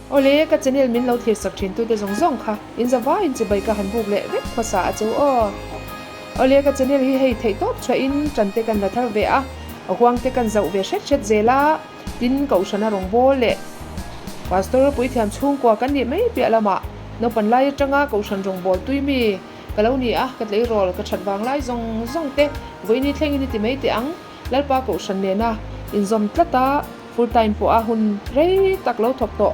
Awle, ka channel min lo thlirsak thintute zawng zawng kha in zavaiin chibai ka han buk leh vek hmasa a cheu aw. Awle, ka channel hi hei theihtawp chhuahin tan te kan la thar ve a, a huang te kan zauh ve hret hret zel a, tin Kohhrana rawngbâwl leh Pastor Puithiam chhungkua kan nih mai piah lamah naupan lai atanga Kohhran rawngbâwl tui mi ka lo ni a, ka tleirawl ka that vang lai zawng zawng te vawiini thlengin i ti mai teh ang. Lalpa Kohhran nena inzawm tlat a, full time pawha hun rei tak lo thawk tawh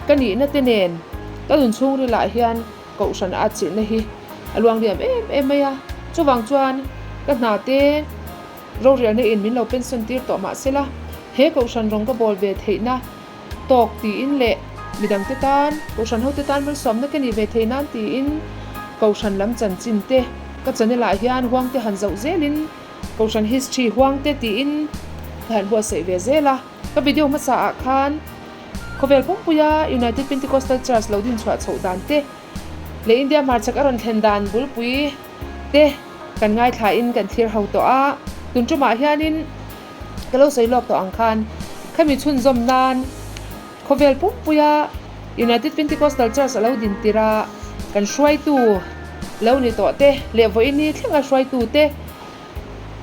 ka nihna te nen ka nun chhungrilah hian Kohhran a atchilhna hi a luangliam em em mai a. Chuvang chuan ka hna te rorelna in min lo pension tir tawh mah sela, he Kohhran rawng ka bawl ve theihna tawk tiin leh midangte tan, Kohhran hote tan malsawmna ka nih ve thei nan tiin Kohhran lam chanchin te ka channel ah hian huangte han zauh zelin Kohhran history huangte tiin ka han buatsaih ve zel a. Ka video hmasa ah khan khawvel pumpuia United Pentecostal Church lo dinchhuah chhoh dan te leh India hmarchhak a rawn thlen dan bulpui te kan ngaithla in kan thlir ho tawh a. Tun tumah hianin ka lo sawi lawk tawh ang khan khami chhunzawm nan Khawvel pumpuia United Pentecostal Church a lo din tir a, kan hruaitu lo ni tawh te leh vawiini thlenga hruaitu te,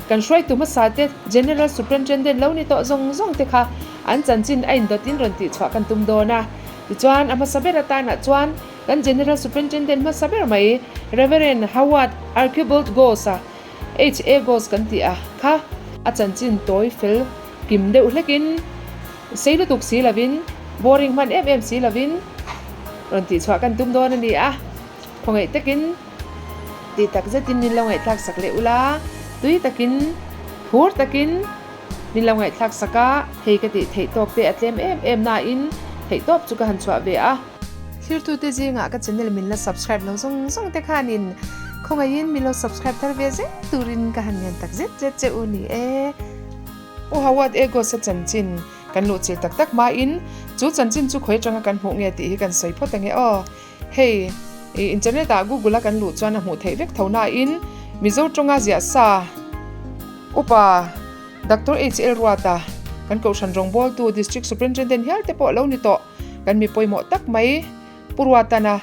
kan hruaitu hmasa te, General Superintendent lo ni tawh zawng zawng te kha an chanchin a indawtin rawn tihchhuah kan tum dawn a. Tichuan, a hmasa ber atanah chuan kan General Superintendent hmasa ber mai Reverend Howard Archibald Goss-a, HA Goss kan tih a kha, a chanchin tawi fel kim deuh hlekin, Sei lutuk si lovin, boring hman em em si lovin rawn tihchhuah kan tum dawn a ni a, khawngaih takin tih tak zetin min lo ngaihthlak sak leh ula, tui takin, phur takin min lo ngaihthlak sak a, hei ka tih theih tawk te a tlem em em nain theih tawp chu ka han chhuah ve a. Thirtute zingah ka channel min la subscribe lo zawng zawng te khanin khawngaihin min lo subscribe thar ve zel turin ka han ngen tak zet zet che u ni e. Pu Howard Egos-a chanchin kan luh chil tak tak hmain chu chanchin chu khawi atanga kan hmuh nge tih hi kan sawi phawt ange aw. Hei, internet-ah Google-a kan luh chuan a hmuh theih vek tho nain Mizo tawnga ziah sa Upa Doctor HL Ruata kan Kohhran rawngbawltu District Superintendent hial te pawh lo ni tawh kan mi pawimawh tak mai Pu Ruatana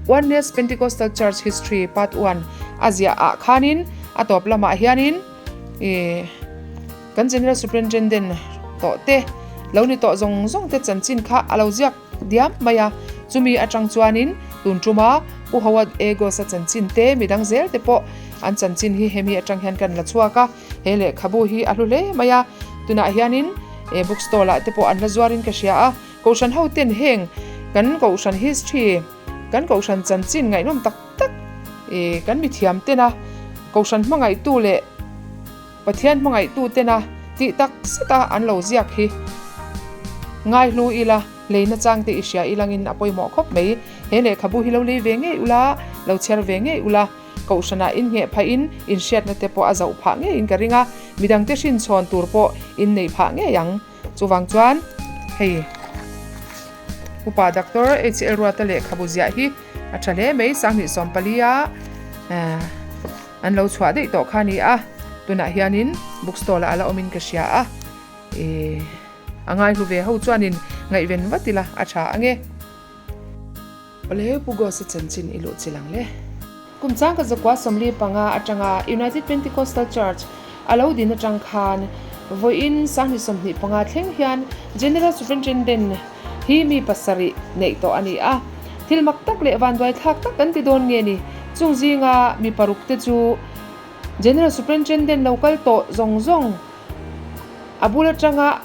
Oneness Pentecostal Church History Part One a ziah ah khanin a tawp lamah hianin ih kan General Superintendent tawh te lo ni tawh zawng zawng te chanchin kha a lo ziak diam mai a, chumi atang chuanin tun tuma Pu Howard A. Goss-a chanchin te midang zel te pawh an chanchin hi hemi atang hian kan la chhuak a, he lehkhabu hi a hlu hle mai a, tunah hianin bookstall ah te pawh an la zuarin ka hria a. Kohhran hoten heng kan Kohhran history, kan Kohhran chanchin ngaihnawm tak tak ih kan mithiam tena Kohhran hmangaihtu leh Pathian hmangaihtu tena tih tak zeta an lo ziak hi ngaihlu ila, leina changte i hria ilangin a pawimawh khawp mai. He lehkhabu hi lo lei ve ngei ula, lo chhiar ve ngei ula, Kohhranah inngeh phahin inhriatna te pawh a zauh phah ngeiin ka ring a, midangte hrinchhawn tur pawh inneih phah ngei ang. Chuvang chuan hei Upa Doctor HL Ruata lehkhabu ziah hi a tha hle mai, Sanghnih 14 a an lo chhuah daih tawh kha a ni a, tunah hianin book stall ah a la awmin ka hria a, ih a ngaihlu ve ho chuanin ngaihven vat ila a tha ange. Awle Pu Gosa chanchin i luh chil ang le. Kum changka zakua 45 atanga United Pentecostal Church a lo din atang khan vawiin sanghnih 25 thleng hian General Superintendent hi mi pasarih neih tawh a ni a. Thil mak tak leh vanduai thlak tak kan ti dawn nge ni? Chung zinga mi paruk te chu General Superintendent lo kal tawh zawng zawng A bul atanga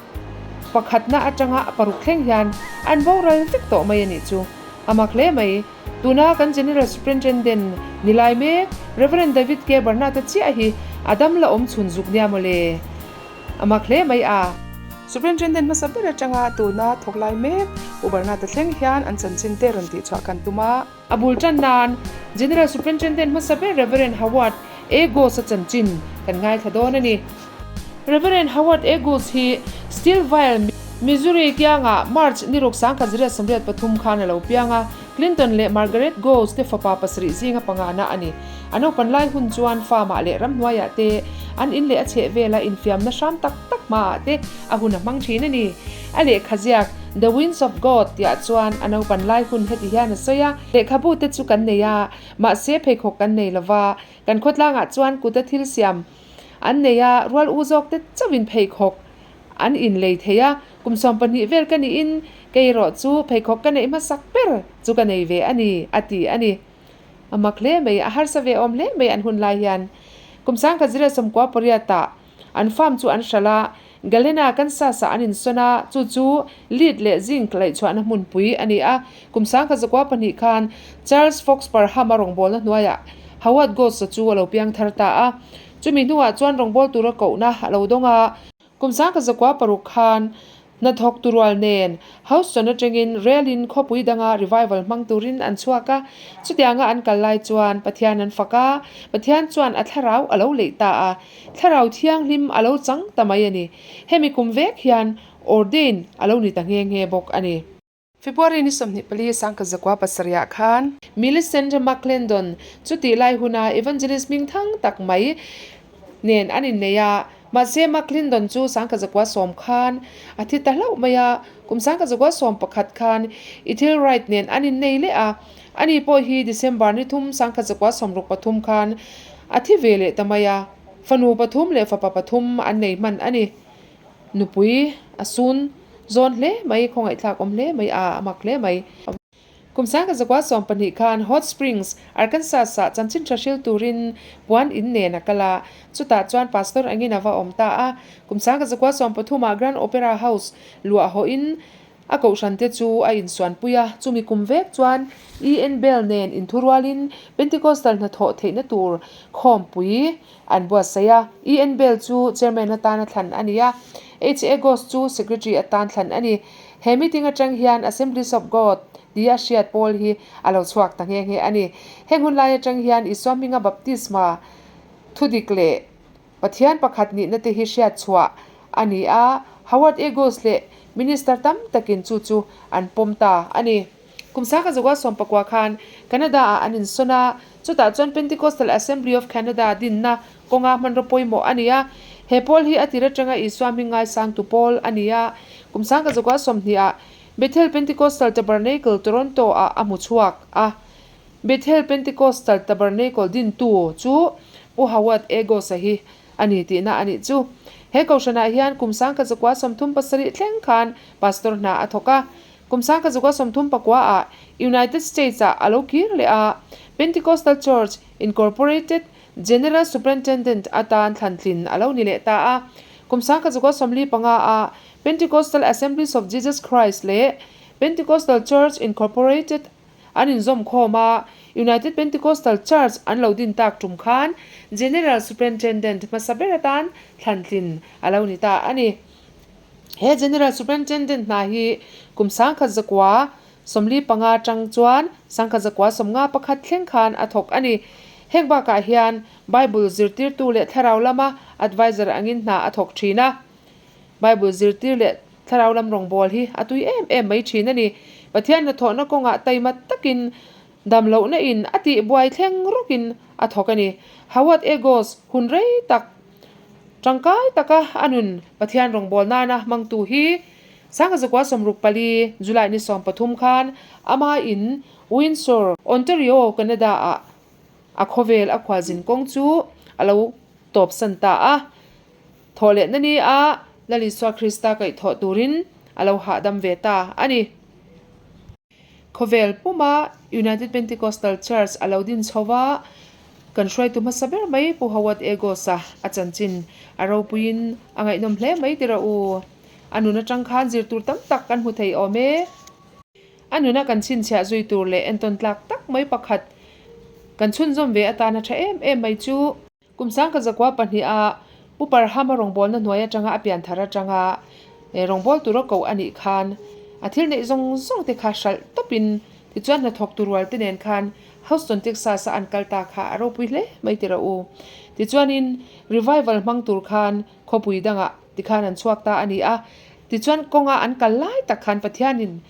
pakhatna atanga a paruk thleng hian an boral vek tawh mai a nih chu. A mak hle mai. Tuna kan General Superintendent ni lai mek Rev. David K. Barnard-a chiah hi a dam la awm chhun zuk nia mawle. A mak hle mai a. Superintendent hmasa ber atanga tuna thawk lai mek U Barnard-a thleng hian an chanchin te rawn tihchhuah kan tum a. A bul tan nan General Superintendent hmasa ber Rev. Howard A. Goss-a chanchin kan ngaithla dawn a ni. Rev. Howard A. Goss hi Steelvile. Missouri kiangah March ni ruk 1983 khan a lo piang a, Clinton leh Margaret Goes te fapa pasarih zinga pangana a ni. A naupan lai hun chuan farm-ah leh ramhnuaiah te, an in leh a chheh vela infiamna hram tak tak hmaah te a hun a hmang thin a ni. A lehkha ziak The Winds of God tihah chuan a naupan lai hun heti hian a sawi a, Lehkhabu te chu kan nei a, mahse pheikhawk kan nei lova, kan khawtlangah chuan kuta thil siam an nei a, rual u zawk te chauhin pheikhawk an inlei thei a, kum 12 vel ka niin kei erawh chu pheikhawk ka neih hmasak ber chu ka nei ve a ni, a ti a ni. A mak hle mai, a harsa ve awm hle mai an hun lai hian. Kum 1998 ah an farm chu an hralh a, Galena, Kansas ah an insawn a, chu chu lead leh zinc laihchhuahna hmunpui a ni a. Kum 1902 khan Charles Fox Parham-a rawngbawlna hnuaiah Howard Goss-a chu a lo piang thar ta a. Chumi hnuah chuan rawngbâwl tura kohna a lo dawng a. Kum 1906 khan hnathawk turual nen Houston atangin rel-in khawpui danga revival hmang turin an chhuak a. Chutianga an kal lai chuan Pathian an fak a, Pathian chuan a thlarau a lo leih ta a. Thlarau thianghlim a lo chang ta mai a ni. Hemi kum vek hian ordain a lo ni ta nghe nghe bawk a ni. February ni 24 1907 khan Millicent McClendon chu tih lai huna evangelist hming thang tak mai nen an innei a. Mahse McClendon chu 1910 khan a thi ta hlauh mai a, kum 1911 khan Ethel Wright nen an innei leh a. Ani pawh hi December ni thum 1963 khan a thi ve leh ta mai a, fanu pathum leh fapa pathum an nei hman a ni. Nupui a sun zawn hle mai, khawngaihthlak awm hle mai a, a mak hle mai. Kum 1912 khan Hot Springs, Arkansas ah chanchin tha hril turin puan in nen a kal a, chutah chuan pastor angin a va awm ta a. Kum 1913 ah Grand Opera House luah hawhin A kohhrante chu a insuanpui a, chumi kum vek chuan EN Bell nen inthurualin Pentecostal hnathawh theihna tur khawmpui an buatsaih a. EN Bell chu Chairman atana thlan a ni a, HA Goss chu Secretary atan thlan a ni. He meeting atang hian Assemblies of God tia hriat pawl hi a lo chhuak ta nghe nghe a ni. Heng hun lai atang hian Isua hminga baptisma thudik leh Pathian pakhat nihna te hi hriat chhuah a ni a, Howard A. Goss leh Minister tam takin chu chu an pawm ta a ni. Kum sangkha zakua sawmpakua khan Canada-ah an insawn a, chutah chuan Pentecostal Assembly of Canada dinna kawnga hmanraw pawimawh a ni a. He pawl hi a tir atanga Isua hming ngaisangtu pawl a ni a. Kum sangkha zakua sawmhnihah Bethel Pentecostal Tabernacle, Toronto-ah a hmu chhuak a. Bethel Pentecostal Tabernacle dintu chu Pu Howard A. Goss-a hi a ni tihna a nih chu. He kohhranah hian kum 1937 thleng khan pastor hna a thawk a. Kum 1934-ah United States-ah a lo kir leh a, Pentecostal Church Incorporated General Superintendent atan thlantlin a lo ni leh ta a. Kum 1945-ah Pentecostal Assemblies of Jesus Christ leh Pentecostal Church Incorporated An inzawm khawm a, United Pentecostal Church an lo din tak tum khan General Superintendent hmasa ber atan thlantlin a lo ni ta a ni. He General Superintendent hna hi kum 1945 atang chuan 1951 thleng khan a thawk a ni. Heng bakah hian Bible zirtirtu leh thlarau lama adviser angin hna a thawk thin a. Bible zirtir leh Thlarau lam rawngbâwl hi a tui êm êm mai ṭhîn a ni. Pathian hnathawhna kawngah taima takin dam lohna in a tih buai thleng rawkin a thawk a ni. Howard A. Goss hun rei tak ṭangkai taka a nun Pathian rawngbâwl nâna hmangtu hi 1964 July ni 13 khân ama in Windsor, Ontario, Canada-ah a khawvêl a khualzin kawng chu a lo tawpsan ta a. Thawhlehna ni a Lal Isua Krista kaihthawh turin a lo hahdam ve ta a ni. Khawvel puma United Pentecostal Church a lo din chho va, kan hruaitu hmasa ber mai Pu Howard A. Goss-a a chanchin a ropuiin a ngaihnawm hle mai tirah u. A nun atang khan zir tur tam tak kan hmu thei awm e. A nuna kan chhinchhiah zui tur leh entawn tlak tak mai pakhat kan chhunzawm ve atana tha em em mai chu. Kum 1902 a Pu Parham-a rawngbawlna hnuai atanga a pian thar atanga rawngbâwl tura koh a nih khan a thil neih zawng zawng te kha hralh tawpin tichuan hnathawk tu rual te nen khan Houston, Texas a an kal ta kha a ropui hle mai ti rawh u. Tichuanin revival hmang tur khan khawpui dangah tikhan an chhuak ta a ni a. Tichuan kawnga an kal lai tak khan Pathianin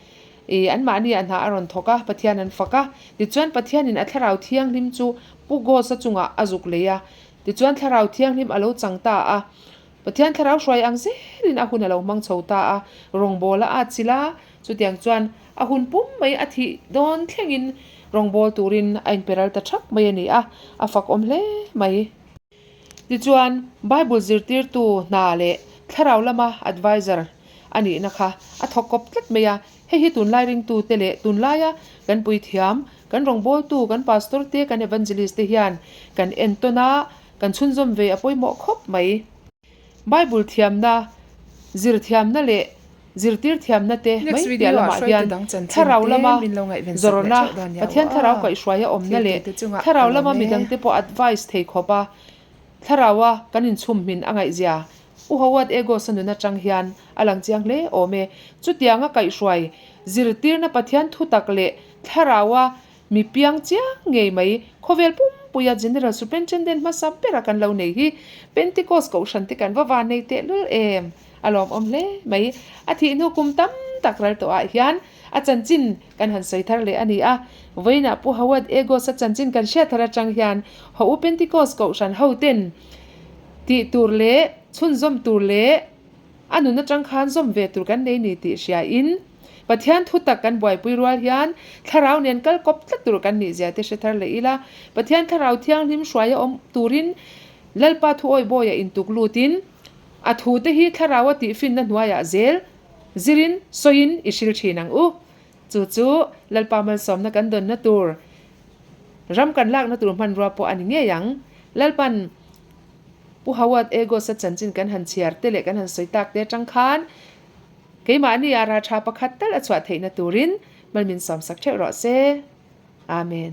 ih anmahni ah hna a rawn thawk a, Pathian an fak a. Tichuan Pathianin a Thlarau Thianghlim chu Pu Gosa chungah a zuk lei a. Tichuan Thlarau Thianghlim a lo chang ta a. Pathian Thlarau hruai ang zelin a hun a lo hmang chho ta a, rawngbawl a at chilh a, chutiang chuan a hun pum mai a thih dawn thlengin rawngbawl turin a inpe ral ta thap mai a ni a, a fakawm hle mai. Tichuan, Bible zirtirtu hna leh Thlarau lama adviser a nihna kha a thawk kawp tlat mai a, hei hi tunlai ringtute leh tunlaia kan puithiam, kan rawngbawltu, kan pastor te, kan evangelist te hian kan entawn a, Kan chhunzawm ve a pawimawh khawp mai. Bible thiamna, zir thiamna leh zirtir thiamna te Next mai piah video ah lamah hruaitu hian dang chanchin thlarau te lama min lo ngaihven sak leh zawrhna, theuh dawn nia Pathian aw thlarau a. kaihhruai a awmna leh Thiltute chungah ka thlarau lawm lama e. midangte pawh advice thei khawp a thlaraua kan inchhum hmin a ngaihzia U Howard Egos a nun atang hian a lang chiang hle awm e. Chutianga kaihhruai zirtirna Pathian thutak leh thlaraua Mi piang chiang ngei mai, khawvel pumpuia General Superintendent hmasa bera kan lo nei hi Pentecost kohhran te kan va van nei tehlul em? A lawmawm hle mai. A thih hnu kum tam tak ral tawhah hian a chanchin kan han sawi thar leh a ni a. Vawiinah Pu Howard Egos a chanchin kan hriat thar atang hian Haw U Pentecost kohhran hoten tih tur leh chhunzawm tur leh A nun atang khan zawm ve tur kan nei ni tih hriain, Pathian thu tak kan buaipui rual hian thlarau nen kal kawp tlat tur kan nih zia te hre thar leh ila, Pathian thlarau thianghlim hruaia awm turin Lalpa thu awi bawiah intuk lutin, a thu te hi thlaraua tihfinna hnuaiah zel zirin sawiin i hril thin ang u. Chu chu Lalpa malsawmna kan dawnna tur, ram kan lakna tur hmanrua pawh a ni ngei ang. Lalpan. Pu Howard Egos-a chanchin kan han chhiar te leh kan han sawi tak te atang khan keimahni ah rah tha pakhat tal a chhuah theihna turin mal min sawmsak theuh rawh se. Amen.